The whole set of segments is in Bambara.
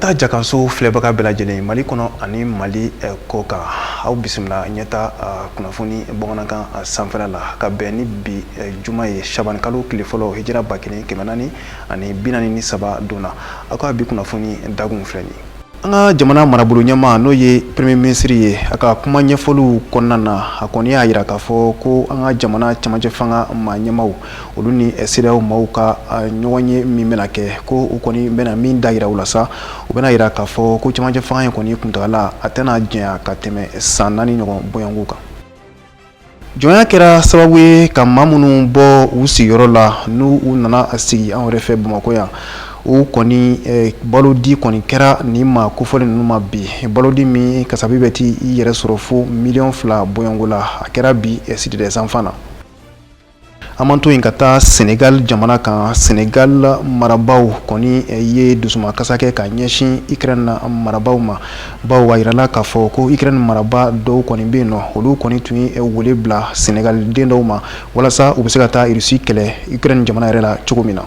Ɲɛta jakanso filɛbaga bɛɛ lajɛlen Mali kɔnɔ ani Mali kɔ kan, aw bisimila Ɲɛta kunnafoni bamanankan sanfɛla la ka bɛn ni bi juma ye, saban kalo tile fɔlɔ, hijira 1443 don na. Aw ka bi kunnafoni dakun filɛ nin ye. An ka jamana marabolo ɲɛmaa, n'o ye premier ministre ye, a ka kuma ɲɛfɔliw kɔnɔna na, a kɔni y'a jira k'a fɔ ko an ka jamana cɛmancɛ fanga maa ɲɛmaaw, olu ni CEDEAO maaw ka ɲɔgɔn ye min bɛna kɛ, ko u kɔni bɛna min da jira u la sa, u bɛna jira k'a fɔ ko cɛmancɛ fanga in kɔni kuntagala a tɛna janya ka tɛmɛ san 4 ɲɔgɔn bɔɲɔgɔnko kan. Jɔnya kɛra sababu ye ka maa minnu bɔ u sigiyɔrɔ la, n'u u nana a sigi anw yɛrɛ fɛ Bamakɔ yan, u kɔni balodi kɔni kɛra nin maa kofɔlen ninnu ma bi. Balodi min kasabi bɛ t'i yɛrɛ sɔrɔ fo miliyɔn 2 bɔɲɔgɔnko la, a kɛra bi Cité des Enfants na. An man to yen ka taa Senegal jamana kan. Senegal marabaaw kɔni ye dusumakasa kɛ ka ɲɛsin Ukraine marabaaw ma, bawo a yirala k'a fɔ ko Ukraine marabaa dɔw kɔni bɛ yen nɔ, olu kɔni tun ye wele bila Senegal den dɔw ma walasa u bɛ se ka taa Russie kɛlɛ Ukraine jamana yɛrɛ la cogo min na.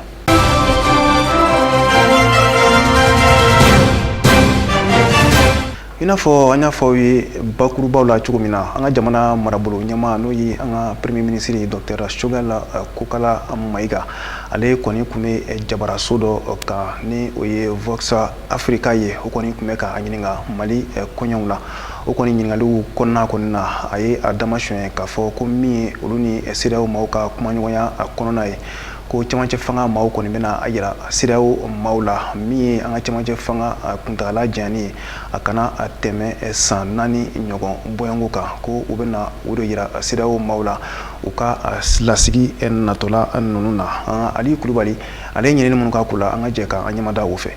I n'a fɔ an y'a fɔ aw ye bakurubaw la cogo min na, an ka jamana marabolo ɲɛmaa, n'o ye an ka premier ministre ye, docteur Choguel Kokala Maïga, ale kɔni tun bɛ jabaraso dɔ kan, ni o ye Vox Africa ye. O kɔni tun bɛ k'a ɲininka Mali koɲɛw la. O kɔni ɲininkaliw kɔnɔna kɔni na, a ye a damasiyɛn k'a fɔ ko min ye olu ni CEDEAO maaw ka kumaɲɔgɔnya kɔnɔna ye, ko cɛmancɛ fanga maaw kɔni bɛna a jira CEDEAO maaw la, min ye an ka cɛmancɛ fanga kuntagala janyani ye, a kana a tɛmɛ san 4 ɲɔgɔn bɔɲɔgɔnko kan, ko u bɛna o de jira CEDEAO maaw la u ka lasigi natɔla ninnu na. Ali Kulubali, ale ye ɲinini minnu k'a ko la, an ka jɛ k'an ɲɛmada o fɛ.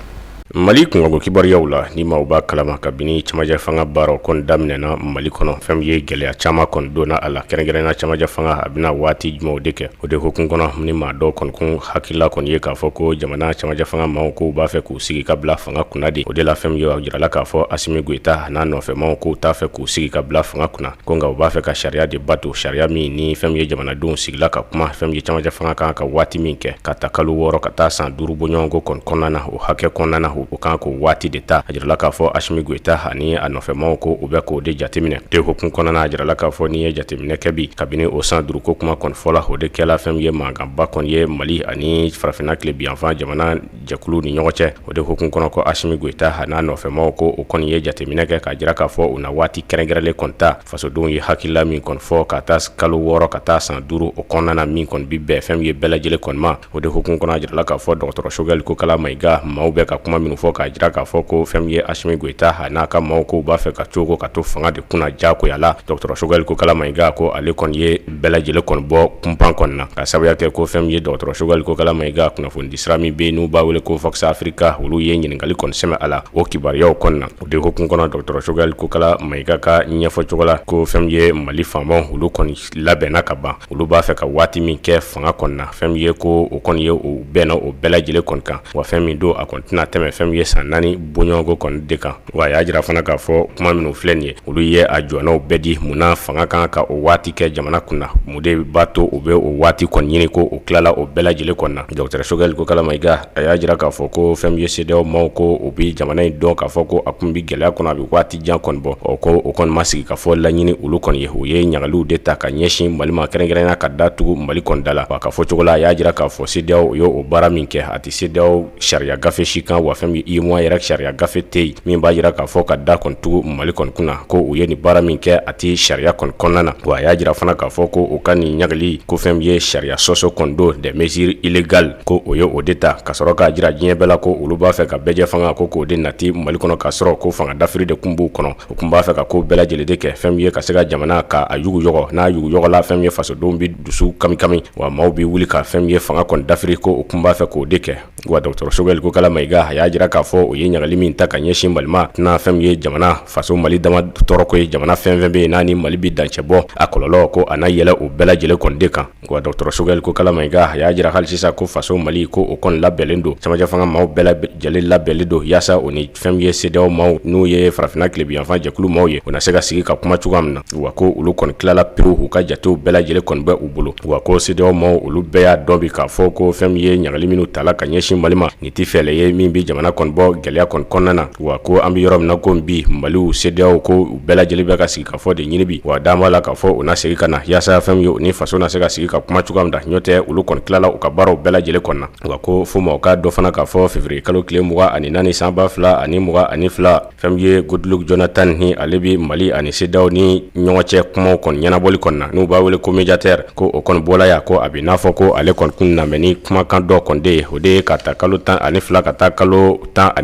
Mali kunkanko kibaruyaw la, ni maaw b'a kalama, kabini cɛmancɛ fanga baaraw kɔni daminɛna Mali kɔnɔ, fɛn min ye gɛlɛya caman kɔni donna a la, kɛrɛnkɛrɛnnenya cɛmancɛ fanga a bɛna waati jumɛnw de kɛ. O de hukumu kɔnɔ, ni maa dɔw kɔni kun hakilila kɔni ye k'a fɔ ko jamana cɛmancɛ fanga maaw k'u b'a fɛ k'u sigi ka bila fanga kunna de. O de la, fɛn min ye a jirala k'a fɔ Asimi Goyita n'a nɔfɛmaw k'u t'a fɛ k'u sigi ka bila fanga kunna, ko nka u b'a fɛ ka sariya de bato, sariya min ni fɛn min ye jamanadenw sigila ka kuma fɛn min ye cɛmancɛ fanga kan ka waati min kɛ, ka ta kalo 6 ka taa san 5 bɔɲɔgɔnko kɔni kɔnɔna na, o hakɛ kɔnɔna na, u kan k'o waati de ta. A jirala k'a fɔ Asimi Goyita ani a nɔfɛmaw ko u bɛ k'o de jateminɛ. De hukumu kɔnɔna na, a jirala k'a fɔ n'i ye jateminɛ kɛ bi, kabini o san 5 ko kuma kɔni fɔla, o de kɛla fɛn min ye mankanba kɔni ye Mali ani farafinna tilebinyanfan jamana jɛkulu ni ɲɔgɔn cɛ. O de hukumu kɔnɔ, ko Asimi Goyita n'a nɔfɛmaw ko o kɔni ye jateminɛ kɛ k'a jira k'a fɔ u na waati kɛrɛnkɛrɛnlen kɔni ta. Fasodenw ye hakilila min kɔni fɔ, ka taa kalo 6 ka taa san 5, o kɔnɔna na, min kɔni bi bɛn fɛn min ye bɛɛ lajɛlen kɔni ma. O de hukumu kɔnɔ, a jirala k'a fɔ dɔgɔtɔrɔ Choguel Kokala Maïga maaw bɛ ka kuma minnu fɔ k'a jira k'a fɔ ko fɛn min ye Asimi Goyita a n'a ka maaw ko u b'a fɛ ka cogo ka to fanga de kunna diyagoya la, dɔgɔtɔrɔ Choguel Kokala Maïga ko ale kɔni ye bɛɛ lajɛlen kɔni bɔ kunpan kɔni na, ka sababuya kɛ ko fɛn min ye dɔgɔtɔrɔ Choguel Kokala Maïga kunnafonidi sira min bɛ n'u b'a wele ko Vox Africa, olu ye ɲininkali kɔni sɛmɛ a la o kibaruyaw kɔni na. O de hukumu kɔnɔ, dɔgɔtɔrɔ Choguel Kokala Maïga ka ɲɛfɔ cogo la, ko fɛn min ye Mali faamaw, olu kɔni labɛnna ka ban, olu b'a fɛ ka waati min kɛ fanga kɔni na, fɛn min ye ko o kɔni ye o bɛnna o bɛɛ lajɛlen kɔni kan, wa fɛn min don, a kɔni tɛna tɛmɛ fɛn min ye san 4 bɔɲɔgɔnko kɔni de kan. Wa a y'a jira fana k'a fɔ kuma minnu filɛ nin ye, olu ye a jɔnnaw bɛɛ di. Munna fanga kan ka o waati kɛ jamana kunna? Mun de b'a to u bɛ o waati kɔni ɲini? Ko o tilala o bɛɛ lajɛlen kɔni na. Dɔgɔtɔrɔ Choguel Kokala Maïga a y'a jira k'a fɔ ko fɛn min ye CEDEAO maaw ko u bɛ jamana in dɔn k'a fɔ ko a kun bɛ gɛlɛya kɔnɔ, a bɛ waati jan kɔni bɔ. Ɔ, ko o kɔni ma sigi ka fɔ laɲini olu kɔni ye, u ye ɲagaliw de ta ka ɲɛsin Mali ma, kɛrɛnkɛrɛnnenya ka da tugu Mali kɔni da la. Wa ka fɔ cogo la, a y'a jira k'a fɔ CEDEAO ye o baara min kɛ, a tɛ CEDEAO sariya gafe si kan, wa fɛn min UEMOA yɛrɛ sariya gafe tɛ yen min b'a jira k'a fɔ ka da kɔni tugu Mali kɔni kunna, ko u ye nin baara min kɛ, a tɛ sariya kɔni kɔnɔna na. Wa a y'a jira fana k'a fɔ ko u ka nin ɲagali, ko fɛn min ye sariya sɔsɔ kɔni don, des mesures illégales, ko o ye o de ta ka sɔrɔ k'a jira diɲɛ bɛɛ la ko olu b'a fɛ ka bɛɛjɛ fanga ko k'o de nati Mali kɔnɔ, k'a sɔrɔ ko fanga dafiri de kun b'u kɔnɔ. U kun b'a fɛ ka ko bɛɛ lajɛlen de kɛ, fɛn min ye ka se ka jamana ka a yuguyɔgɔ, n'a yuguyɔgɔla, fɛn min ye fasodenw bɛ dusu kamikami, wa maaw bɛ wuli ka fɛn min ye fanga kɔni dafiri, ko u kun b'a fɛ k'o de kɛ. Wa dɔgɔtɔrɔ Choguel Kokala Maïga a y'a jira k'a fɔ u ye ɲagali min ta ka ɲɛsin Mali ma, tɛna fɛn min ye jamana faso Mali dama tɔɔrɔ ko ye, jamana fɛn fɛn bɛ yen n'a ni Mali bɛ dancɛ bɔ, a kɔlɔlɔ ko a na yɛlɛ o bɛɛ lajɛlen kɔni de kan. Wa dɔgɔtɔrɔ Choguel Kokala Maïga a y'a jira hali sisan ko faso Mali ko o kɔni labɛnlen don, cɛmancɛ fanga maaw bɛɛ lajɛlen labɛnlen don yaasa o ni fɛn min ye CEDEAO maaw, n'u ye farafinna tilebinyanfan jɛkulu maaw ye, u na se ka sigi ka kuma cogoya min na. Wa ko olu kɔni tilala pewu, u ka jatew bɛɛ lajɛlen kɔni bɛ u bolo. Wa ko CEDEAO maaw, olu bɛɛ y'a dɔn bi k'a fɔ ko fɛn min ye ɲagali minnu tala ka ɲɛsin Mali ma, nin tɛ fɛɛrɛ ye min bɛ jamana jamana kɔni bɔ gɛlɛya kɔni kɔnɔna na. Wa ko an bɛ yɔrɔ min na ko bi, Maliw CEDEAO ko u bɛɛ lajɛlen bɛ ka sigi ka fɔ de ɲini bi. Wa dan b'a la k'a fɔ u na segin ka na yaasa fɛn min ye u ni faso na se ka sigi ka kuma cogoya min na, n'o tɛ olu kɔni tilala u ka baaraw bɛɛ lajɛlen kɔnɔ na. Wa ko fo maaw ka dɔ fana k'a fɔ février kalo tile 24 san 2022, fɛn min ye Goodluck Jonathan ni ale bɛ Mali ani CEDEAO ni ɲɔgɔn cɛ kumaw kɔni ɲɛnabɔli kɔni na, n'u b'a wele ko médiateur, ko o kɔni bɔla yan, ko a bɛ n'a fɔ ko ale kɔni kun nabɛ ni kumakan dɔ kɔni de ye. O de ye ka ta kalo 12 ka taa kalo 16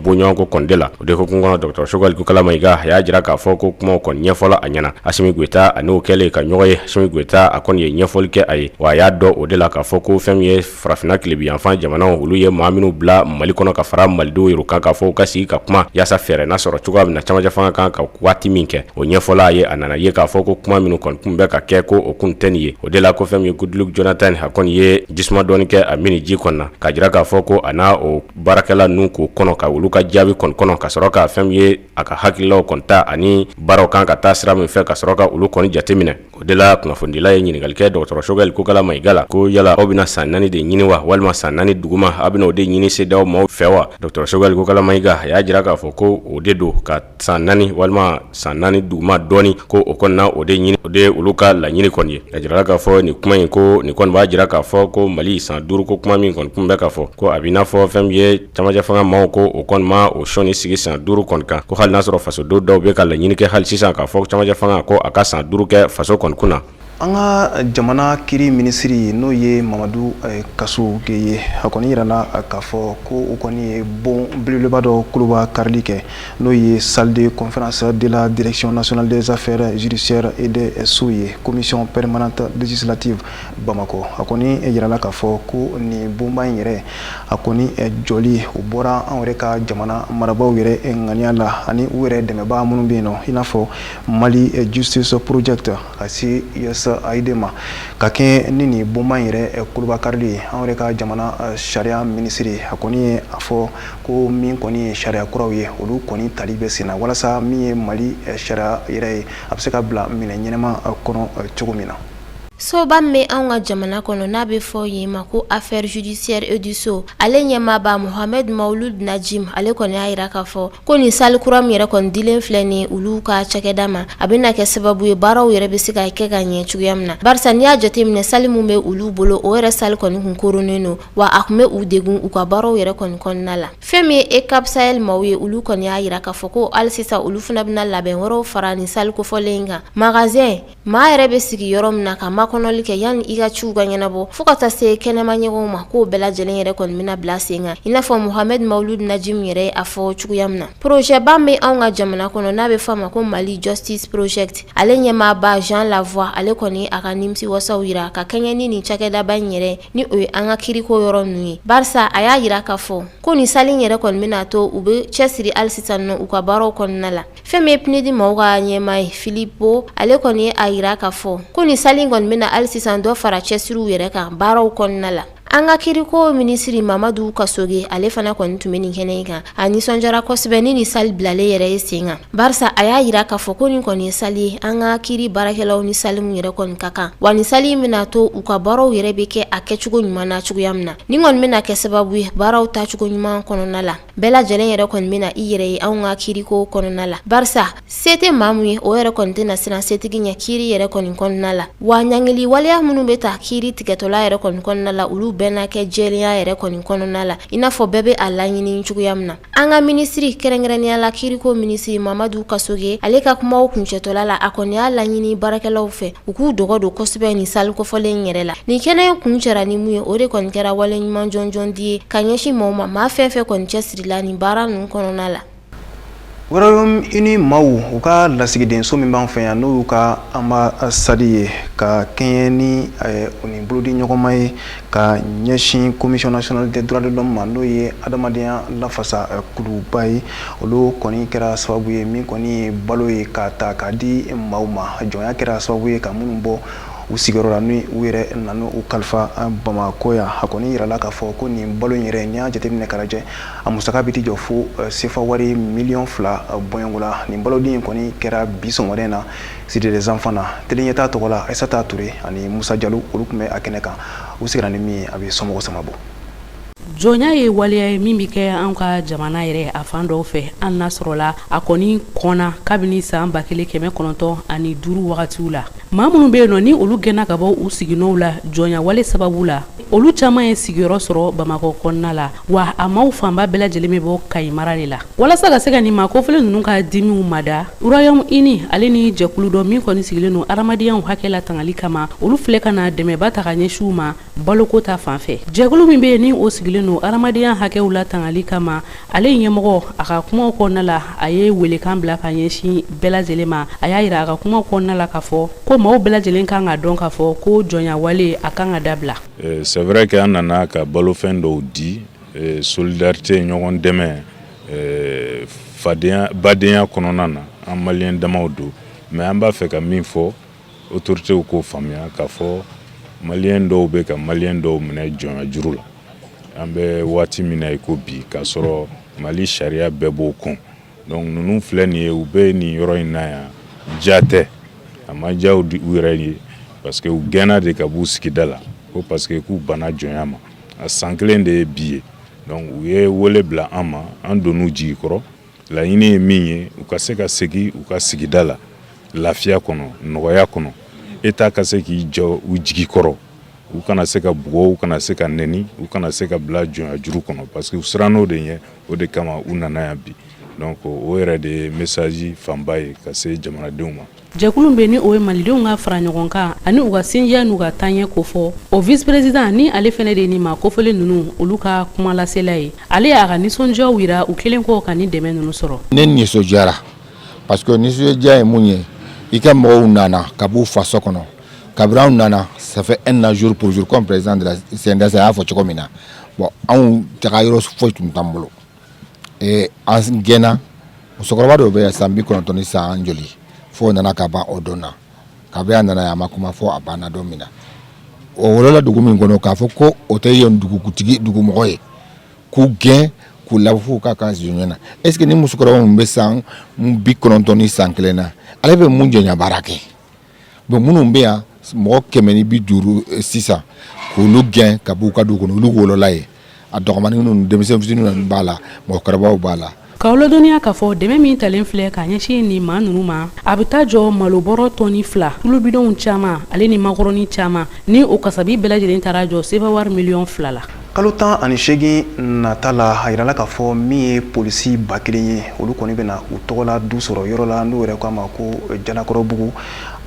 bɔɲɔgɔnko kɔni de la. O de hukumu kɔnɔ, docteur Choguel Kokalla Maïga a y'a jira k'a fɔ ko kumaw kɔni ɲɛfɔla a ɲɛna Assimi Goïta ani o kɛlen ka ɲɔgɔn ye. Assimi Goïta a kɔni ye ɲɛfɔli kɛ a ye, wa a y'a dɔn o de la k'a fɔ ko fɛn min ye farafinna tilebinyanfan jamanaw, olu ye maa minnu bila Mali kɔnɔ ka fara malidenw yɛrɛ kan k'a fɔ u ka sigi ka kuma yaasa fɛɛrɛ na sɔrɔ cogoya min na camancɛ fanga kan ka waati min kɛ, o ɲɛfɔla a ye. A nana ye k'a fɔ ko kuma minnu kɔni kun bɛ ka kɛ, ko o kun tɛ nin ye. O de la ko fɛn min ye Goodluck Jonathan a kɔni ye jisuma dɔɔni kɛ a min ji kɔnɔ na, k'a jira k'a fɔ ko a n'a o baarakɛla ninnu k'o kɔnɔ, ka olu ka jaabi kɔni kɔnɔ, ka sɔrɔ ka fɛn min ye a ka hakililaw kɔni ta ani baaraw kan ka taa sira min fɛ, ka sɔrɔ ka olu kɔni jateminɛ. O de la kunnafonidila ye ɲininkali kɛ dɔgɔtɔrɔ Choguel Kokalla Maïga la ko yala aw bɛna san 4 de ɲini wa, walima san 4 duguma aw bɛna o de ɲini CEDEAO maaw fɛ wa? Dɔgɔtɔrɔ Choguel Kokalla Maïga a y'a jira k'a fɔ ko o de don, ka san 4 walima san 4 duguma dɔɔni, ko o kɔni na o de ɲini, o de olu ka laɲini kɔni ye. A jirala k'a fɔ nin kuma in, ko nin kɔni b'a jira k'a fɔ ko Mali san 5 ko kuma min kɔni kun bɛ k'a fɔ, ko a b'i n'a fɔ fɛn min ye camancɛ fanga maaw, ko o kɔni ma o sɔnni sigi san 5 kɔni kan, ko hali n'a sɔrɔ fasoden dɔw bɛ ka laɲini kɛ hali sisan k'a fɔ camancɛ fanga ko a ka san 5 kɛ faso kɔni kunna. An ka jamana kiri minisiri, n'o ye Mamadu Kassogué ye, a kɔni yirala k'a fɔ ko u kɔni ye bon belebeleba dɔ koloba karili kɛ, n'o ye salle de conférence de la direction nationale des affaires judiciaires et des sceaux ye, commission permanente législative Bamakɔ. A kɔni yirala k'a fɔ ko nin bonba in yɛrɛ, a kɔni jɔli, o bɔra anw yɛrɛ ka jamana marabaaw yɛrɛ ŋaniya la ani u yɛrɛ dɛmɛbaa minnu bɛ yen nɔ, i n'a fɔ Mali Justice Project ka se USAID ma. Ka kɛ ni nin bonba in yɛrɛ koloba karili ye, anw yɛrɛ ka jamana sariya minisiri a kɔni ye a fɔ ko min kɔni ye sariya kuraw ye, olu kɔni tali bɛ sen na walasa min ye Mali sariya yɛrɛ ye, a bɛ se ka bila minɛ ɲɛnama kɔnɔ cogo min na. Soba min bɛ anw ka jamana kɔnɔ, n'a bɛ fɔ yen ma ko affaire judiciaire et du sceau, ale ɲɛmaaba Mohamed Mawlud Najim, ale kɔni y'a jira k'a fɔ ko nin salle kura min yɛrɛ kɔni dilen filɛ nin olu ka cakɛda ma, a bɛna kɛ sababu ye baaraw yɛrɛ bɛ se ka kɛ ka ɲɛ cogoya min na, barisa n'i y'a jateminɛ, salle min bɛ olu bolo, o yɛrɛ salle kɔni kun koronnen don, wa a tun bɛ u degun u ka baaraw yɛrɛ kɔni kɔnɔna la. Fɛn min ye EUCAP Sahel maaw ye, olu kɔni y'a jira k'a fɔ ko hali sisan olu fana bɛna labɛn wɛrɛw fara nin salle kofɔlen in kan. Magasin maa yɛrɛ bɛ sigi yɔrɔ min na ka makɔnɔli kɛ yanni i ka ciw ka ɲɛnabɔ, fo ka taa se kɛnɛma ɲɛgɛnw ma, k'o bɛɛ lajɛlen yɛrɛ kɔni bɛna bila sen kan, i n'a fɔ Mohamed Mawlud Najim yɛrɛ ye a fɔ cogoya min na. Projet ba min anw ka jamana kɔnɔ, n'a bɛ fɔ a ma ko Mali Justice Project, ale ɲɛmaaba Jean Lavoie, ale kɔni a ka nimisi wasaw yira ka kɛɲɛ ni nin cakɛdaba in yɛrɛ ni o ye an ka kiriko yɔrɔ ninnu ye, barisa a y'a yira k'a fɔ ko nin salle in yɛrɛ kɔni bɛna to u bɛ cɛsiri hali sisan nɔ u ka baaraw kɔnɔna la. Fɛn min ye PNUD maaw ka ɲɛmaa ye, Filippo, ale kɔni a yira k'a fɔ ko nin salle in kɔni bɛna hali sisan dɔ fara cɛsiriw yɛrɛ kan baaraw kɔnɔna la. An ka kiriko minisiri Mamadu Kasoge, ale fana kɔni tun bɛ nin kɛnɛ in kan. A nisɔndiyara kosɛbɛ ni nin salle bilalen yɛrɛ ye sen kan, barisa a y'a yira k'a fɔ ko nin kɔni ye salle ye an ka kiri baarakɛlaw ni salle min yɛrɛ kɔni ka kan, wa nin salle in bɛna to u ka baaraw yɛrɛ bɛ kɛ a kɛcogo ɲuman na cogoya min na. Nin kɔni bɛna kɛ sababu ye baaraw taacogo ɲuman kɔnɔna la, bɛɛ lajɛlen yɛrɛ kɔni bɛna i yɛrɛ ye anw ka kiriko kɔnɔna la, barisa se tɛ maa min ye, o yɛrɛ kɔni tɛna siran setigi ɲɛ kiri yɛrɛ kɔni kɔnɔna la. Wa ɲangili waleya minnu bɛ ta kiri tigɛtɔla yɛrɛ kɔni kɔnɔna la, olu bɛɛ na kɛ jɛlenya yɛrɛ kɔni kɔnɔna la, i n'a fɔ bɛɛ bɛ a laɲini cogoya min na. An ka minisiri, kɛrɛnkɛrɛnnenya la kiriko minisiri Mamadu Kasoge, ale ka kumaw kuncɛtɔla la, a kɔni y'a laɲini baarakɛlaw fɛ u k'u dɔgɔ don kosɛbɛ nin salle kofɔlen in yɛrɛ la. Nin kɛnɛ in kuncɛra ni mun ye, o de kɔni kɛra wale ɲuman jɔnjɔn di ye ka ɲɛsin maaw ma, maa fɛn fɛn kɔni cɛsirila nin baara ninnu kɔnɔna la. Royaume-Uni maaw u ka lasigidenso min b'an fɛ yan, n'o y'u ka ambassade ye, ka kɛɲɛ ni u ni bolodi ɲɔgɔnma ye ka ɲɛsin Commission nationale des droits de l'homme ma, n'o ye adamadenya lafasa kuluba ye, olu kɔni kɛra sababu ye min kɔni ye balo ye ka ta k'a di maaw ma, jɔnya kɛra sababu ye ka minnu bɔ u sigiyɔrɔ la ni u yɛrɛ nana u kalifa Bamakɔ yan. A kɔni yirala k'a fɔ ko nin balo in yɛrɛ, n'i y'a jateminɛ k'a lajɛ, a musaka bɛ t'i jɔ fo sefa wari miliyɔn 2 bɔɲɔgɔnko la. Nin baloden in kɔni kɛra bi sɔgɔmada in na Cité des enfants na. Télé Ɲɛtaa tɔgɔ la, Aïssata Touré ani Musa Jalo, olu tun bɛ a kɛnɛ kan. U sigira ni min ye, a bɛ somɔgɔw sama bɔ. Jɔnya ye waleya ye min bɛ kɛ an ka jamana yɛrɛ a fan dɔw fɛ, an n'a sɔrɔla a kɔni kɔnna kabini san 1905 wagatiw la. Maa minnu bɛ yen nɔ, ni olu gɛnna ka bɔ u siginɔw la jɔnya wale sababu la, olu caman ye sigiyɔrɔ sɔrɔ Bamakɔ kɔnɔna la, wa a maaw fanba bɛɛ lajɛlen bɛ bɔ Kayi mara de la. Walasa ka se ka nin maa kofɔlen ninnu ka dimiw mada, Royaume-Uni ale ni jɛkulu dɔ min kɔni sigilen don hadamadenya hakɛ latangali kama, olu filɛ ka na dɛmɛba ta ka ɲɛsin u ma baloko ta fan fɛ. Jɛkulu min bɛ yen, ni o sigilen don hadamadenya hakɛw latangali kama, ale ɲɛmɔgɔ, a ka kumaw kɔnɔna la, a ye welekan bila ka ɲɛsin bɛɛ lajɛlen ma. A y'a jira a ka kumaw kɔnɔna la k'a fɔ ko maaw bɛɛ lajɛlen kan ka dɔn k'a fɔ ko jɔnya wale, a kan ka dabila. C'est vrai que an nana ka balofɛn dɔw di, solidarité, ɲɔgɔn dɛmɛ, fadenya badenya kɔnɔna na, an maliyɛn damaw don. Mais an b'a fɛ ka min fɔ, autorités k'o faamuya k'a fɔ maliyɛn dɔw bɛ ka maliyɛn dɔw minɛ jɔnya juru la an bɛ waati min na i ko bi, k'a sɔrɔ Mali sariya bɛɛ b'o kɔn. Donc ninnu filɛ nin ye, u bɛ nin yɔrɔ in na yan, ja tɛ, a ma diya u yɛrɛ ye, parce que u gɛnna de ka b'u sigida la ko parce que k'u banna jɔnya ma. A san kelen de ye bi ye. Donc u ye wele bila an ma, an donn'u jigi kɔrɔ. Laɲini ye min ye, u ka se ka segin u ka sigida la lafiya kɔnɔ, nɔgɔya kɔnɔ, État ka se k'i jɔ u jigi kɔrɔ, u kana se ka bugɔ, u kana se ka nɛni, u kana se ka bila jɔnya juru kɔnɔ, parce que u sirann'o de ɲɛ. O de kama u nana yan bi. Donc o yɛrɛ de ye message fanba ye ka se jamanadenw ma. Jɛkulu bɛ, ni o ye malidenw ka fara ɲɔgɔn kan ani u ka sinjiya n'u ka taaɲɛ kofɔ, o vice président, ni ale fana de ni maa kofɔlen ninnu olu ka kumalasela ye, ale y'a ka nisɔndiyaw jira u kelen kɔ ka ni dɛmɛ ninnu sɔrɔ. Ne nisɔndiyara, parce que nisɔndiya ye mun ye? I ka mɔgɔw nana ka b'u faso kɔnɔ. Kabini anw nana, ça fait un an jour pour jour, comme président de la CNDS y'a fɔ cogo min na. Bon, anw taga yɔrɔ foyi tun t'an bolo. An gɛnna. Musokɔrɔba dɔw bɛ yan, san 90 ni san joli, fo nana ka ban o don na. Kabini a nana yan, a ma kuma fo a banna don min na. O wolola dugu min kɔnɔ, k'a fɔ ko o tɛ yen dugutigi dugumɔgɔ ye, k'u gɛn k'u labɔ f'u ka kan jɔnya na. Est ce que ni musokɔrɔba min bɛ san 91 ni san kelen na, ale bɛ mun jɔnya baara kɛ? Bon, minnu bɛ yan, mɔgɔ 150 sisan, k'olu gɛn ka b'u ka dugu kɔnɔ, olu wolola yen, a dɔgɔmanin ninnu, denmisɛn fitininw b'a la, mɔgɔkɔrɔbaw b'a la. K'aw ladɔnniya k'a fɔ dɛmɛ min talen filɛ ka ɲɛsin nin maa ninnu ma, a bɛ taa jɔ malobɔrɔ tɔni 2, tulubidɔnw caman, ale ni makɔrɔni caman, ni o kasabi bɛɛ lajɛlen taara jɔ sefa wari miliyɔn 2 la. Kalo 18 nata la, a yirala k'a fɔ min ye polisi 1000 ye, olu kɔni bɛna u tɔgɔla du sɔrɔ yɔrɔ la, n'u yɛrɛ k'a ma ko Jalakɔrɔbugu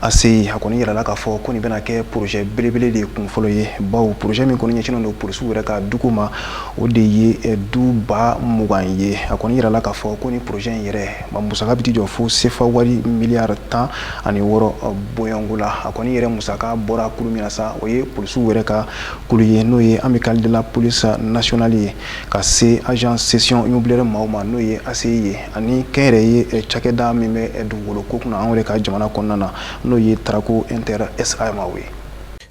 ACI. A kɔni yirala k'a fɔ ko nin bɛna kɛ projet belebele de kun fɔlɔ ye, bawo projet min kɔni ɲɛsinnen don polisiw yɛrɛ ka duko ma, o de ye du 20 000 ye. A kɔni yirala k'a fɔ ko ni projet in yɛrɛ ma musaka bɛ t'i jɔ fo sefa wari miliyari 16 bɔɲɔgɔnko la. A kɔni yɛrɛ musaka bɔra kulu min na sa, o ye polisiw yɛrɛ ka kulu ye, n'o ye Amicale de la police nationale ye, ka se agence cession immobilière maaw ma, n'o ye ACI ye, ani kɛnyɛrɛye cakɛda min bɛ dugukolo ko kunna anw yɛrɛ ka jamana kɔnɔna na, n'o ye Tarako Inter SA maaw ye.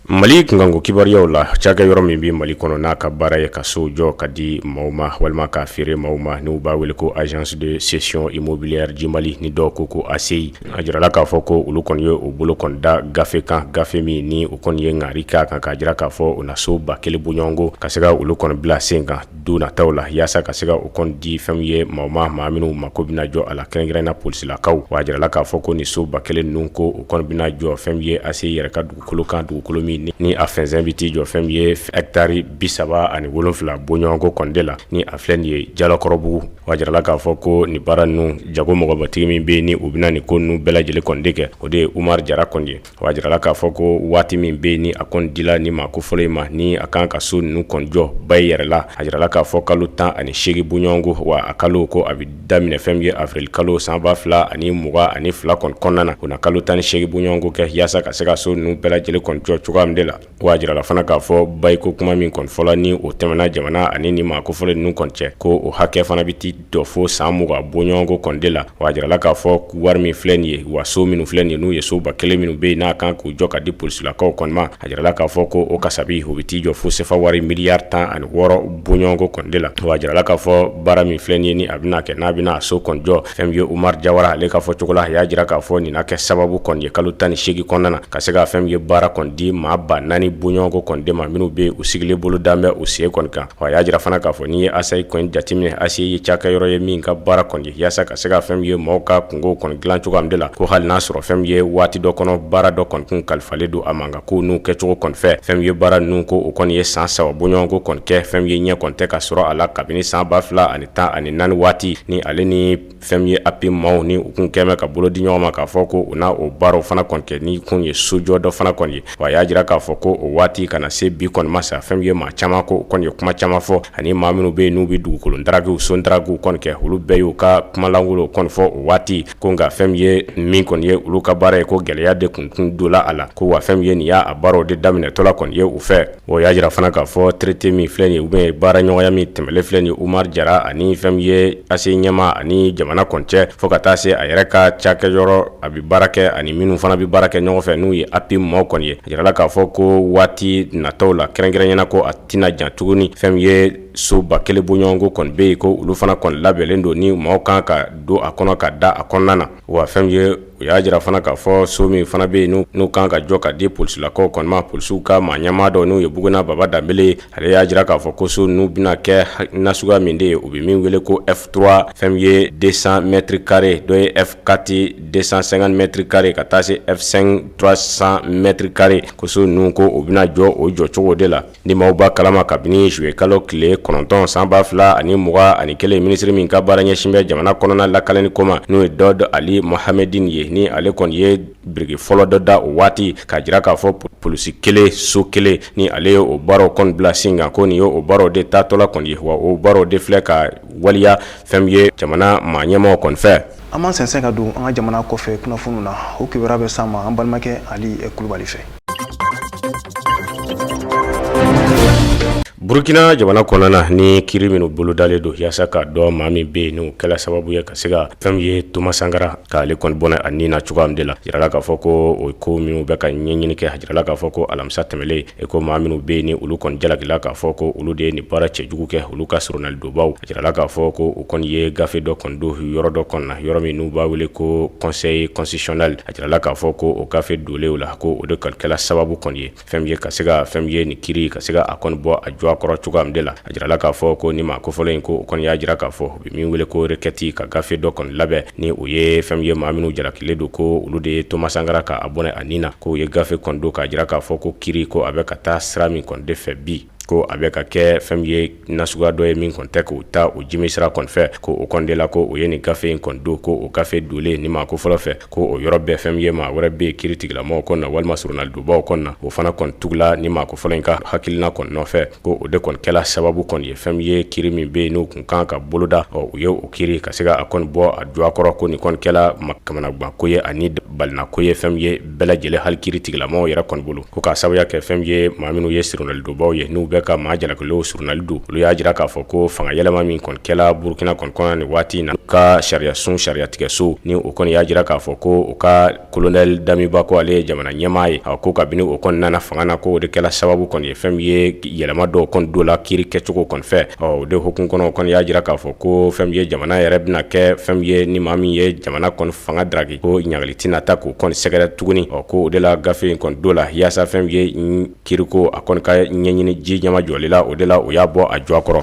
Mali kunkanko kibaruyaw la, cakɛ yɔrɔ min bɛ Mali kɔnɔ, n'a ka baara ye ka sow jɔ ka di maaw ma walima k'a feere maaw ma, n'u b'a wele ko Agence de cession immobilière du Mali, ni dɔw ko ko ACI, a jirala k'a fɔ ko olu kɔni ye u bolo kɔni da gafe kan, gafe min ni u kɔni ye ŋari k'a kan, k'a jira k'a fɔ u na so 1000 bɔɲɔgɔnko ka se ka olu kɔni bila sen kan don nataw la, yaasa ka se ka u kɔni di fɛn ye maaw ma, maa minnu mako bɛna jɔ a la, kɛrɛnkɛrɛnna polisilakaw. Wa a jirala k'a fɔ ko nin so 1000 ninnu, ko u kɔni bɛna jɔ fɛn ye ACI yɛrɛ ka dugukolo kan, dugukolo min ni a fɛnsɛn bɛ t'i jɔ fɛn min ye hectare 37 bɔɲɔgɔnko kɔni de la, ni a filɛ nin ye Jalakɔrɔbugu. Wa jirala k'a fɔ ko nin baara ninnu jago mɔgɔbatigi min bɛ yen, ni u bɛna nin ko ninnu bɛɛ lajɛlen kɔni de kɛ, o de ye Umaru Jara kɔni ye. Wa jirala k'a fɔ ko waati min bɛ yen, ni a kɔni dila ni maa ko fɔlɔ in ma, ni a kan ka so ninnu kɔni jɔ ba yɛrɛ la, a jirala k'a fɔ kalo 18 bɔɲɔgɔnko, wa a kalo ko a bɛ daminɛ fɛn min ye avril kalo san 2022 kɔni kɔnɔna na, o na kalo 18 bɔɲɔgɔnko kɛ yaasa ka se ka so ninnu bɛɛ lajɛlen kɔni jɔ cogoya min de la. Wa a jirala fana k'a fɔ bayiko kuma min kɔni fɔla, ni o tɛmɛna jamana ani ni maa ko fɔlɔ ninnu kɔni cɛ, ko o hakɛ fana bɛ t'i jɔ fo san 20 bɔɲɔgɔnko kɔni de la. Wa a jirala k'a fɔ wari min filɛ nin ye, wa so minnu filɛ nin ye, n'u ye so 1000 minnu bɛ yen, n'a kan k'u jɔ ka di polisilakaw kɔni ma, a jirala k'a fɔ ko o kasabi, o bɛ t'i jɔ fo sefa wari miliyari 16 bɔɲɔgɔnko kɔni de la. Wa a jirala k'a fɔ baara min filɛ nin ye, ni a bɛna kɛ, n'a bɛna so kɔni jɔ, fɛn min ye Umaru Jawara ale ka fɔ cogo la, a y'a jira k'a fɔ nin na kɛ sababu kɔni ye kalo 18 kɔnɔna na ka se ka fɛn min ye baara kɔni di maa maa 4000 bɔɲɔgɔnko kɔni de ma minnu bɛ u sigilen bolo dan bɛ u sen kɔni kan. Wa a y'a jira fana k'a fɔ n'i ye ACI kɔni jateminɛ, ACI ye cakɛyɔrɔ ye min ka baara kɔni ye yaasa ka se ka fɛn min ye maaw ka kunkow kɔni dilan cogoya min de la, ko hali n'a sɔrɔ fɛn min ye waati dɔ kɔnɔ baara dɔ kɔni kun kalifalen don a ma, nka ko n'u kɛcogo kɔni fɛ, fɛn min ye baara ninnu ko o kɔni ye san 3 bɔɲɔgɔnko kɔni kɛ, fɛn min ye ɲɛ kɔni tɛ ka sɔrɔ a la kabini san 2014 waati ni ale ni fɛn min ye APIM maaw ni u kun kɛmɛ ka bolo di ɲɔgɔn ma k'a fɔ ko u na o baaraw fana kɔni kɛ ni kun ye sojɔ dɔ fana kɔni ye. Wa a y'a jira k'a fɔ ko o waati ka na se bi kɔni ma sa, fɛn min ye maa caman ko kɔni ye kuma caman fɔ, ani maa minnu bɛ yen n'u bɛ dugukolo darakiw so darakiw kɔni kɛ, olu bɛɛ y'u ka kumalankolon kɔni fɔ o waati ko nka fɛn min ye min kɔni ye olu ka baara ye, ko gɛlɛya de kun donna a la, ko wa fɛn min ye nin y'a baaraw de daminɛtɔla kɔni ye u fɛ. O y'a jira fana k'a fɔ traité min filɛ nin ye ou bien baara ɲɔgɔnya min tɛmɛlen filɛ nin ye Umaru Jara ani fɛn min ye ACI ɲɛmaa ani jamana kɔni cɛ, fo ka taa se a yɛrɛ ka cakɛyɔrɔ a bɛ baara kɛ ani minnu fana bɛ baara kɛ ɲɔgɔn fɛ n'u ye APIM maaw kɔni ye. A jirala k'a fɔ ko waati nataw la kɛrɛnkɛrɛnyana ko a tɛna jan tuguni, fɛn min ye so 1000 bɔɲɔgɔnko kɔni bɛ yen, ko olu fana kɔni labɛnnen don ni maaw kan ka don a kɔnɔ ka da a kɔnɔna na. Wa fɛn min ye u y'a jira fana k'a fɔ so min fana bɛ yen n'u kan ka jɔ ka di polisilakaw kɔni ma, polisiw ka maa ɲɛmaa dɔ n'u ye Buguna Baba Danbele ye, ale y'a jira k'a fɔ ko so ninnu bɛna kɛ nasuguya min de ye, u bɛ min wele ko F3 fɛn min ye 200 mètres carrés, dɔ ye F4 250 mètres carrés ka taa se F5 300 mètres carrés, ko so ninnu ko u bɛna jɔ o jɔcogo de la. Ni maaw b'a kalama, kabini juillet kalo tile 9 san 2021, minisiri min ka baara ɲɛsin bɛ jamana kɔnɔna lakanani ko ma, n'o ye Dawuda Ali Mohamedine ye, ni ale kɔni ye biriki fɔlɔ dɔ da o waati k'a jira k'a fɔ polisi kelen so kelen, ni ale ye o baaraw kɔni bila sen kan, ko nin ye o baaraw de taatɔla kɔni ye, wa o baaraw de filɛ ka waleya fɛn min ye jamana maa ɲɛmaaw kɔni fɛ. An b'an sɛnsɛn ka don an ka jamana kɔfɛ kunnafoniw na. O kibaruya bɛ s'an ma an balimakɛ Ali Kulubali fɛ. Burukina jamana kɔnɔna na, ni kiri minnu bolodalen don yaasa k'a dɔn maa min bɛ yen n'o kɛla sababu ye ka se ka fɛn min ye Thomas Sankara k'ale kɔni bɔnɛ a ni na cogoya min de la, jirala k'a fɔ ko o ko minnu bɛ ka ɲɛɲini kɛ, a jirala k'a fɔ ko alamisa tɛmɛlen e ko maa minnu bɛ yen ni olu kɔni jalakila k'a fɔ ko olu de ye nin baara cɛjugu kɛ, olu ka surunalidonbaw, a jirala k'a fɔ ko u kɔni ye gafe dɔ kɔni don yɔrɔ dɔ kɔni na, yɔrɔ min n'u b'a wele ko conseil constitutionnel. A jirala k'a fɔ ko o gafe donlen o la, ko o de kɔni kɛla sababu kɔni ye fɛn min ye ka se ka fɛn min ye nin kiri ka se ka a kɔni bɔ a jɔ kɔrɔ cogoya min de la. A jirala k'a fɔ ko ni maa kofɔlen in ko o kɔni y'a jira k'a fɔ u bɛ min wele ko requête, ka gafe dɔ kɔni labɛn ni o ye fɛn min ye maa minnu jalakilen don ko olu de ye Thomas Sankara ka a bɔnɛ a ni na, ko u ye gafe kɔni don k'a jira k'a fɔ ko kiri ko a bɛ ka taa sira min kɔni de fɛ bi, ko a bɛ ka kɛ fɛn min ye nasuguya dɔ ye min kɔni tɛ k'u ta o jimi sira kɔni fɛ, ko o kɔni de la ko o ye nin gafe in kɔni don, ko o gafe donlen ni maa ko fɔlɔ fɛ, ko o yɔrɔ bɛɛ fɛn min ye maa wɛrɛ bɛ yen kiri tigilamɔgɔw kɔni na walima surunalidonbaw kɔni na, o fana kɔni tugula ni maa ko fɔlɔ in ka hakilina kɔni nɔfɛ, ko o de kɔni kɛla sababu kɔni ye fɛn min ye kiri min bɛ yen n'o kun kan ka boloda, ɔ u ye o kiri ka se ka a kɔni bɔ a jɔ kɔrɔ, ko nin kɔni kɛla kamanaganko ye ani balinako ye fɛn min ye bɛɛ lajɛlen hali kiri tigilamɔgɔw yɛrɛ kɔni bolo, ko k'a sababuya kɛ fɛn min ye maa minnu ye surunalidonbaw ye n'u bɛ ka maa jalakilenw surunali don, olu y'a jira k'a fɔ ko fanga yɛlɛma min kɔni kɛla Burukina kɔni kɔnɔ nin waati in na, ka sariyasun sariyatigɛso ni o kɔni y'a jira k'a fɔ ko u ka kolonɛli Damiba ko ale ye jamana ɲɛmaa ye, a ko kabini o kɔni nana fanga na, ko o de kɛla sababu kɔni ye fɛn min ye yɛlɛma dɔw kɔni don la kiri kɛcogo kɔni fɛ. Ɔ o de hukumu kɔnɔ, o kɔni y'a jira k'a fɔ ko fɛn min ye jamana yɛrɛ bɛna kɛ fɛn min ye ni maa min ye jamana kɔni fanga daraki, ko ɲagali tɛna ta k'o kɔni sɛgɛrɛ tuguni. Ɔ ko o de la gafe in kɔni don la yaasa fɛn min ye kiriko a kɔni ka ɲɛɲini ji ɲɛmajɔli la, o de la u y'a bɔ a jɔ kɔrɔ.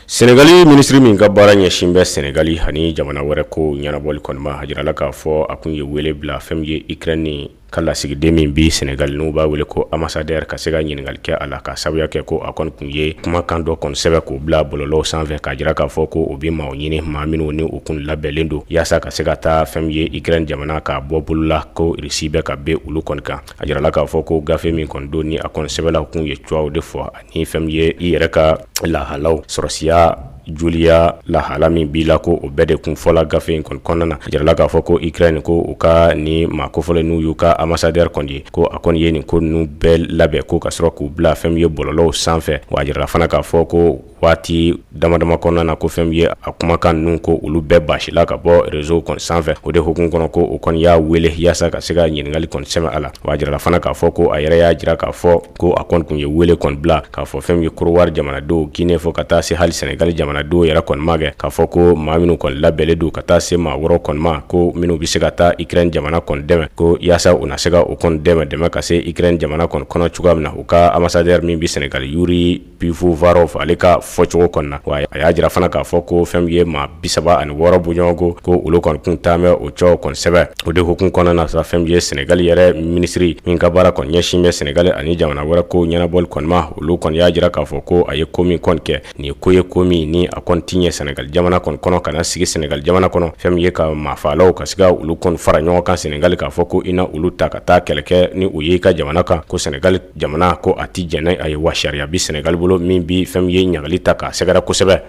Senegali minisiri min ka baara ɲɛsin bɛ Senegali ani jamana wɛrɛ ko ɲɛnabɔli kɔni ma, a jirala k'a fɔ a kun ye wele bila fɛn min ye Ukraine ka lasigiden min bi Senegali n'u b'a wele ko ambassadeur, ka se ka ɲininkali kɛ a la, ka sababuya kɛ ko a kɔni kun ye kumakan dɔ kɔni sɛbɛn k'o bila bɔlɔlɔw sanfɛ k'a jira k'a fɔ ko o bɛ maaw ɲini, maa minnu ni u kun labɛnlen don yaasa ka se ka taa fɛn min ye Ukraine jamana k'a bɔ bolo la, ko Russie bɛ ka bin olu kɔni kan. A jirala k'a fɔ ko gafe min kɔni don ni a kɔni sɛbɛnla kun ye cogoyaw de fɔ ani fɛn min ye i yɛrɛ ka lahalaw sɔrɔsiya joliya lahala min b'i la, ko o bɛɛ de kun fɔla gafe in kɔni kɔnɔna na. A jirala k'a fɔ ko Ukraine ko u ka ni maa kofɔlen n'u y'u ka ambassadeur kɔni ye, ko a kɔni ye nin ko ninnu bɛɛ labɛn ko ka sɔrɔ k'u bila fɛn min ye bɔlɔlɔw sanfɛ. Wa a jirala fana k'a fɔ ko Waati damadama kɔnɔna na, ko fɛn min ye a kumakan ninnu, ko olu bɛɛ basila ka bɔ réseau kɔni sanfɛ. O de hukumu kɔnɔ, ko o kɔni y'a wele yaasa ka se ka ɲininkali kɔni sɛmɛ a la. Wa a jirala fana k'a fɔ ko a yɛrɛ y'a jira k'a fɔ ko a kɔni tun ye wele kɔni bila k'a fɔ fɛn min ye Korowari jamanadenw, Guinée, fo ka taa se hali Senegali jamanadenw yɛrɛ kɔni ma kɛ, k'a fɔ ko maa minnu kɔni labɛnnen don ka taa se maa wɛrɛw kɔni ma, ko minnu bɛ se ka taa Ukraine jamana kɔni dɛmɛ, ko yaasa u na se ka o kɔni dɛmɛ ka se Ukraine jamana kɔni kɔnɔ cogoya min na. U ka ambassadeur min bɛ Senegali, Yuri Pivovarov, ale ka fɔcogo kɔni na, wa a y'a jira fana k'a fɔ ko fɛn min ye maa 36 bɔɲɔgɔnko, ko olu kɔni kun taa bɛ o cɛw kɔni sɛbɛ. O de hukumu kɔnɔna na sa, fɛn min ye Senegali yɛrɛ minisiri min ka baara kɔni ɲɛsin bɛ Senegali ani jamana wɛrɛ ko ɲɛnabɔli kɔni ma, olu kɔni y'a jira k'a fɔ ko a ye ko min kɔni kɛ nin ye ko ye, ko min ni a kɔni ti ɲɛ Senegali jamana kɔni kɔnɔ, ka na sigi Senegali jamana kɔnɔ, fɛn min ye ka maafaalaw ka se ka olu kɔni fara ɲɔgɔn kan Senegali, k'a fɔ ko i na olu ta ka taa kɛlɛ kɛ ni u ye i ka jamana kan, ko Senegali jamana ko a ti jɛn n'a ye. Wa sariya bi Senegali bolo min bi fɛn min ye ɲagali ta k'a sɛgɛrɛ kosɛbɛ.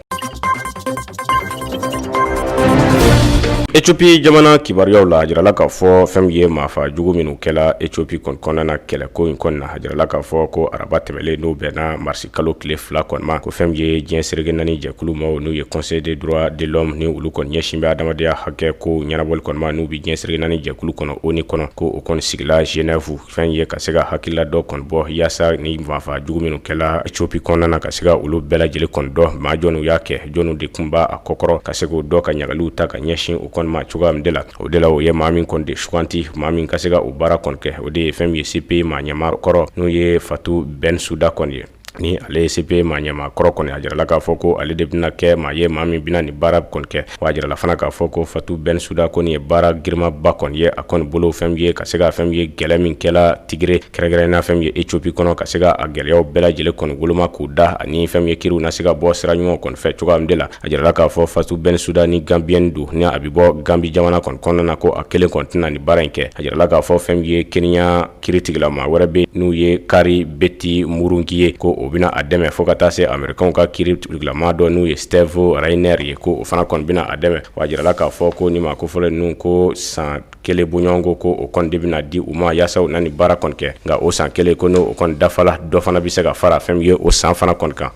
Ethiopie jamana kibaruyaw la, a jirala k'a fɔ fɛn min ye maafa jugu minnu kɛla Ethiopie kɔni kɔnɔna na, kɛlɛko in kɔni na, a jirala k'a fɔ ko araba tɛmɛlen, n'o bɛnna marisi kalo tile 2 kɔni ma, ko fɛn min ye diɲɛ seleke naani jɛkulu maaw, n'u ye Conseil des droits de l'homme, ni olu kɔni ɲɛsin bɛ adamadenya hakɛ ko ɲɛnabɔli kɔni ma, n'u bɛ diɲɛ seleke naani jɛkulu kɔnɔ, ONU kɔnɔ, ko o kɔni sigila Genève, fɛn ye ka se ka hakilila dɔ kɔni bɔ yaasa ni maafa jugu minnu kɛla Ethiopie kɔnɔna na, ka se ka olu bɛɛ lajɛlen kɔni dɔn, maa jɔnw y'a kɛ, jɔnw de tun b'a kɔkɔrɔ, ka se k'o dɔn, ka ɲagaliw ta ka ɲɛsin o kɔni ma cogoya min de la. O de la, o ye maa min kɔni de suganti, maa min ka se ka o baara kɔni kɛ, o de ye fɛn min ye CPI maa ɲɛmaa kɔrɔ, n'o ye Fatou Bensouda kɔni ye. Ni ale ye CPI maa ɲɛmaa kɔrɔ kɔni, a jirala k'a fɔ ko ale de bɛna kɛ maa ye, maa min bɛna nin baara kɔni kɛ. Wa a jirala fana k'a fɔ ko Fatou Bensouda kɔni ye baara girinmaba kɔni ye a kɔni bolo, fɛn min ye ka se ka fɛn min ye gɛlɛ min kɛla Tigre, kɛrɛnkɛrɛnnenya fɛn min ye Ethiopie kɔnɔ, ka se ka a gɛlɛyaw bɛɛ lajɛlen kɔni woloma k'u da, ani fɛn min ye kiriw na se ka bɔ sira ɲuman kɔni fɛ cogoya min de la. A jirala k'a fɔ Fatou Bensouda ni Gambienne don, ni a bɛ bɔ Gambie jamana kɔni kɔnɔna na, ko a kelen kɔni tɛna nin baara in kɛ. A jirala k'a fɔ fɛn min ye Kenya kiritigilama wɛrɛ bɛ, n'u ye Kari Beti Murungi ye, ko o bɛna a dɛmɛ, fo ka taa se Américains ka kiritigilama dɔ, n'u ye Steve Rainer ye, ko o fana kɔni bɛna a dɛmɛ. Wa a jirala k'a fɔ ko ni maa kofɔlen ninnu, ko san kelen bɔɲɔgɔnko, ko o kɔni de bɛna di u ma yaasa u na nin baara kɔni kɛ. Nka o san kelen ko n'o kɔni dafala, dɔ fana bɛ se ka fara fɛn min ye o san fana kɔni kan.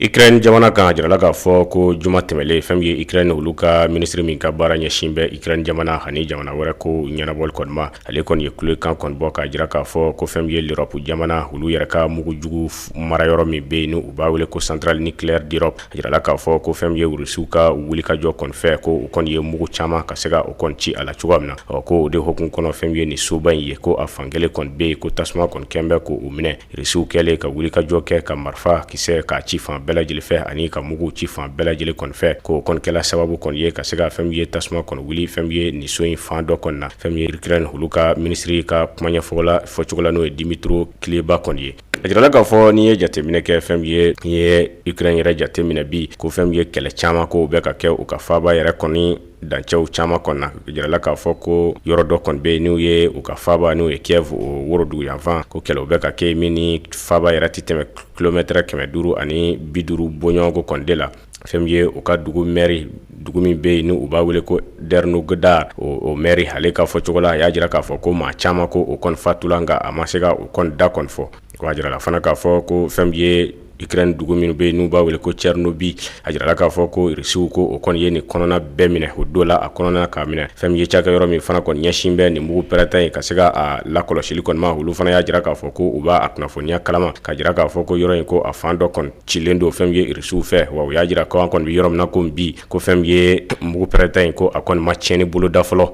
Ukraine jamana kan, a jirala k'a fɔ ko juma tɛmɛlen, fɛn min ye Ukraine olu ka minisiri min ka baara ɲɛsin bɛ Ukraine jamana ani jamana wɛrɛ ko ɲɛnabɔli kɔni ma, ale kɔni ye kulekan kɔni bɔ k'a jira k'a fɔ ko fɛn min ye l'Europe jamana olu yɛrɛ ka mugujugu marayɔrɔ min bɛ yen, n'u b'a wele ko centrale nucléaire d'Europe, a jirala k'a fɔ ko fɛn min ye Rusiw ka wulikajɔ kɔni fɛ, ko u kɔni ye mugu caman ka se ka o kɔni ci a la cogoya min na. Ɔ, ko o de hukumu kɔnɔ, fɛn min ye nin soba in ye, ko a fan kelen kɔni bɛ yen, ko tasuma kɔni kɛn bɛ k'o minɛ, Rusiw kɛlen ka wulikajɔ kɛ ka marifa kisɛ k'a ci fan bɛɛ lajɛlen fɛ ani ka mugu ci fan bɛɛ lajɛlen kɔni fɛ, k'o kɔni kɛla sababu kɔni ye ka se ka fɛn min ye tasuma kɔni wuli fɛn min ye nin so in fan dɔ kɔni na. Fɛn min ye Ukraine olu ka minisiri ka kuma ɲɛfɔ la fɔcogo la, n'o ye Dmytro Kuleba kɔni ye, a jirala k'a fɔ n'i ye jateminɛ kɛ, fɛn min ye n'i ye Ukraine yɛrɛ jateminɛ bi, ko fɛn min ye kɛlɛ caman ko bɛ ka kɛ u ka faaba yɛrɛ kɔni dancɛw caman kɔni na. A jirala k'a fɔ ko yɔrɔ dɔ kɔni bɛ yen, n'u ye u ka faaba, n'o ye Kiev, o woroduguyanfan, ko kɛlɛw bɛ ka kɛ min ni faaba yɛrɛ tɛ tɛmɛ kilomɛtɛrɛ 550 bɔɲɔgɔnko kɔni de la. Fɛn min ye u ka dugu mɛri, dugu min bɛ yen ni u b'a wele ko Ternogda, o mɛri, ale ka fɔcogo la, a y'a jira k'a fɔ ko maa caman ko o kɔni fatula, nka a ma se ka o kɔni da kɔni fɔ. A jirala fana k'a fɔ ko fɛn min ye Ukraine dugu minnu bɛ yen, n'u b'a wele ko Tchernobyl, a jirala k'a fɔ ko Rusiw ko o kɔni ye nin kɔnɔna bɛɛ minɛ o don la, a kɔnɔna k'a minɛ. Fɛn min ye cakɛ yɔrɔ min fana kɔni ɲɛsin bɛ nin mugu pɛrɛnta in ka se ka a lakɔlɔsili kɔni ma, olu fana y'a jira k'a fɔ ko u b'a kunnafoniya kalama, k'a jira k'a fɔ ko yɔrɔ in, ko a fan dɔ kɔni cilen don fɛn min ye Rusiw fɛ. Wa u y'a jira ko an kɔni bɛ yɔrɔ min na ko bi, ko fɛn min ye mugu pɛrɛnta in, ko a kɔni ma tiɲɛni bolo da fɔlɔ.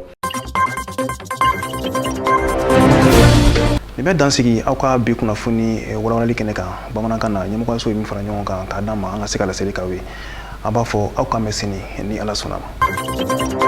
Nin bɛ dan sigi aw ka bi kunnafoni walawalali kɛnɛ kan bamanankan na. Ɲɛmɔgɔyaso ye min fara ɲɔgɔn kan k'a d'an ma an ka se ka laseli k'aw ye, an b'a fɔ aw k'an bɛn sini ni Ala sɔnna ma.